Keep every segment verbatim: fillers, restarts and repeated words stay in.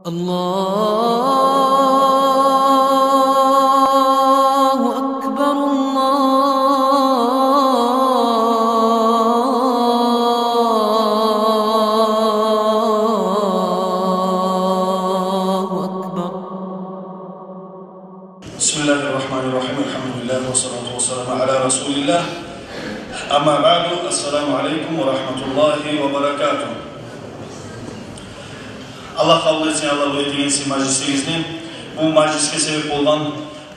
الله أكبر، الله أكبر. بسم الله الرحمن الرحيم. الحمد لله والصلاة والسلام على رسول الله. أما بعد، السلام عليكم ورحمة الله وبركاته. Аллагь къабул этсин, Аллагь, бу этеген сизин мажлисигизни. Бу мажлисге себеп болгъан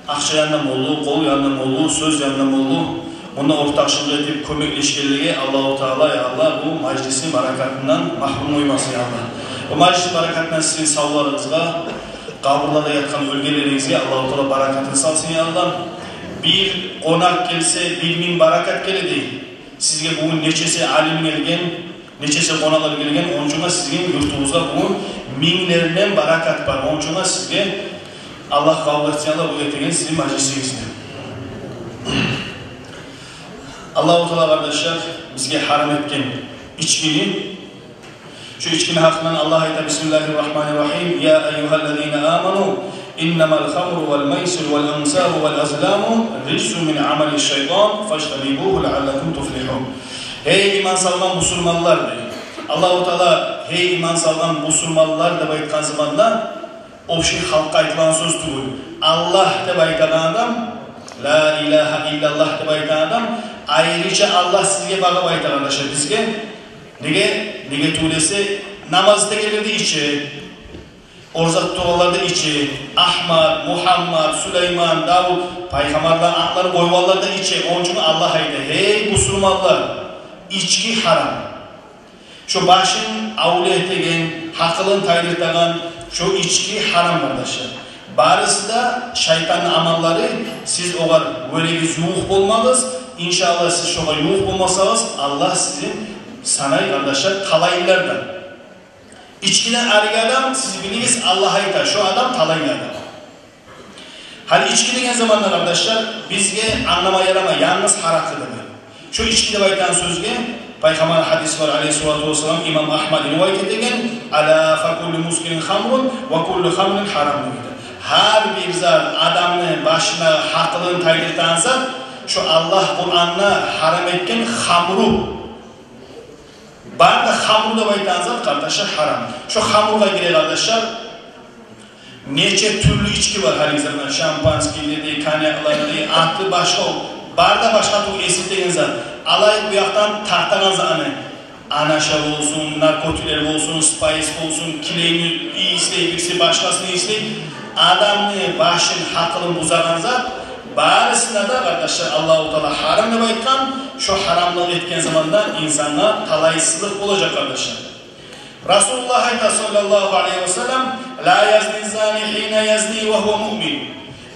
акъча янындан болду, къол янындан болду, сёз янындан болду. Мунда ортакъчылыкъ этип кёмеклешгенлеге Аллагьу Таала, я Аллагь, бу мажлисни баракатындан магьрюм къоймасын, я Аллагь. Бу мажлисни баракатындан сизин савларыгъызгъа, къабурларда ятгъан оьлгенлеригизге Аллагьу Таала баракатын салсын, я Аллагь. Бир къонакъ гелсе, бир минг баракат геле дей. Сизге бугюн нечесе алим гелген, нечесе къонакълар гелген, ончугъа сизин юртугъузгъа бугюн минглерден баракат бар. Ончугъа сизге Аллагь къабул этсин, Аллагь, бу этеген сизин мажлисигизни. Аллагьу Таала, къардашлар, бизге гьарам этген ичкини. Шу ичкини гьакъындан Аллагь айта: بسم الله الرحمن الرحيم. يا أيها الذين آمنوا إنما الخمر والميسر والأنصاب والأزلام رجس من عمل الشيطان فاجتنبوه لعلكم تفلحون. Гьей иман салгъан бусурманлар, дей. Аллагьу Таала «гьей иман салгъан бусурманлар» деп айтгъан заманда, общий халкъгъа айтылагъан сёз тюгюл. Аллагь деп айтагъан адам, ла илагьа иллаллагь деп айтагъан адам, айрыча Аллагь сизге багъып айта, къардашлар, бизге. Неге? Неге тюгюл эсе, намаз этегенлер де иче, ораза тутагъанлар да иче, Агьмат, Мугьаммат, Сулайман, Давут, пайхаммарланы атларын къойгъанлар да иче. Ончун Аллагь айта: «Гьей бусурманлар, ички гьарам». Шо башын авлия этеген, гьакъылын тайдыртагъан шо ички гьарам, къардашлар. Барысы да шайтанны амаллары, сиз огъар вёрегиз ювукъ болмагъыз. Иншааллагь, сиз шогъар ювукъ болмасагъыз, Аллагь сизин санай, къардашлар, талайлылардан. Ичкиден арек адам, сиз билигиз, Аллагь айта, шо адам талайлы адам. Гьали ички деген заманда, къардашлар, бизге англама ярама, янгыз гьаракъы деп. Шо ички деп айтагъан сёзге пайхаммар гьадиси бар, алейгьиссалату вассалам, имам Агьмад ривайат этеген: «Ала факуллу мускирин хамрун ва куллу хамрин гьарам», — деген. Гьар бир зат, адамны башына гьакъылын тайдыртагъан зат, шо Аллагь Къуранда гьарам этген хамру. Бары да хамру деп айтагъан зат, къардашлар, гьарам. Шо хамругъа гире, къардашлар, нече тюрлю ички бар, гьалиги заманда шампанский деди, коньяклар деди, аты башгъа, бары да башгъа тюгюл эсиртеген зат. Алай бу якъдан тартагъан затны, анаша болсун, наркотиклер болсун, спайс болсун, килейни ийислей, бириси башгъасыны ийислей. Адамны башын, гьакъылын бузагъан зат, барысына да, къардашлар, Аллагьу Таала гьарам деп айтгъан. Шо гьарамлыкъ этген заманда инсангъа талайсызлыкъ болажакъ, къардашлар. Расулуллагь айта, саллаллагьу алайгьи ва саллам: «Ла язни зани гьина язни ва гьува муъмин».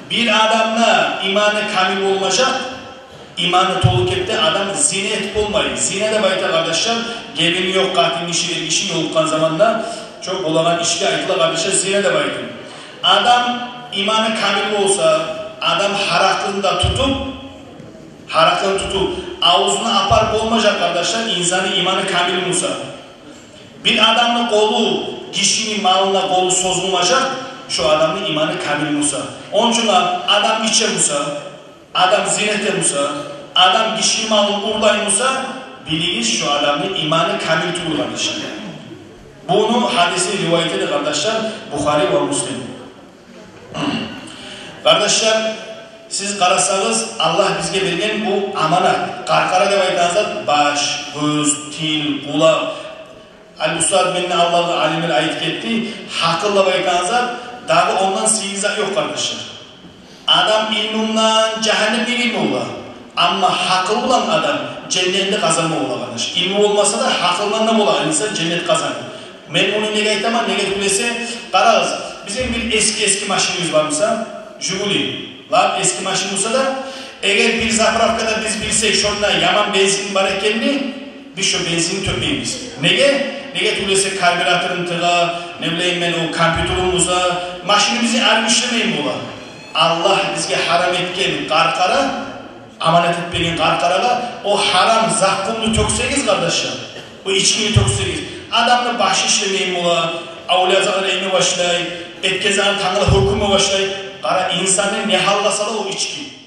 Бир адамны иманы камил болмажакъ, иманы толу кепде адам зина этип болмай. Зина деп айта, къардашлар, гебини ёкъ къатын гиши, эр гиши ёлукъгъан заманда шо болагъан ишге айтыла, къардашлар, зина деп айта. Адам иманы камил болса, адам гьаракъын да тутуп, гьаракъын тутуп, авзуна апарып болмажакъ, къардашлар, инсанны иманы камил буса. Бир адамны къолу, гишини малына къолу созулмажакъ, шо адамны иманы камил буса. Ончун да адам иче буса, адам зина эте буса, адам гишини малын урлай буса, билигиз, шо адамны иманы камил тюгюл, къардашлар. Буну гьадисин ривайат этди, къардашлар, Бухари ва Муслим. Къардашлар, сиз къарасагъыз, Аллагь бизге берген бу аманат. Къаркъара деп айтагъан зат баш, гёз, тил, къулакъ. Ал-Устаз Минни, Аллагьны алимлери айтып гетди, гьакъыл деп айтагъан зат, дагъы ондан сыйлы зат ёкъ, къардашлар. Адам илмудан жагьаннемге гирме бола, амма гьакъыл булан адам женнетни къазанма бола, къардаш. Илму болмаса да, гьакъылдан да бола инсан женнет къазанма. Мен муну неге айтаман, неге тюгюл эсе, къарагъыз, бизин бир эски-эски машинибиз бар буса, Жигули, лап эски машин буса да, эгер бир заправкада биз билсек, шонда яман бензин бар экенни, биз шо бензинни тёкмейбиз. Неге? Неге тюгюл эсе, карбюраторун тыгъа, не билейим мен, о компьютерин буза, машинибизни арив ишлемейин бола. Аллагь бизге гьарам этген къаркъара, аманат этип берген къаркъарагъа о гьарам заккумну тёксегиз, къардашлар, о ичкини тёксегиз, адамны башы ишлемейин бола, Авлия затдан эме башлай, этген затдан тангала гьёкюнме башлай. Къара, инсанны не гьалда сала о ички.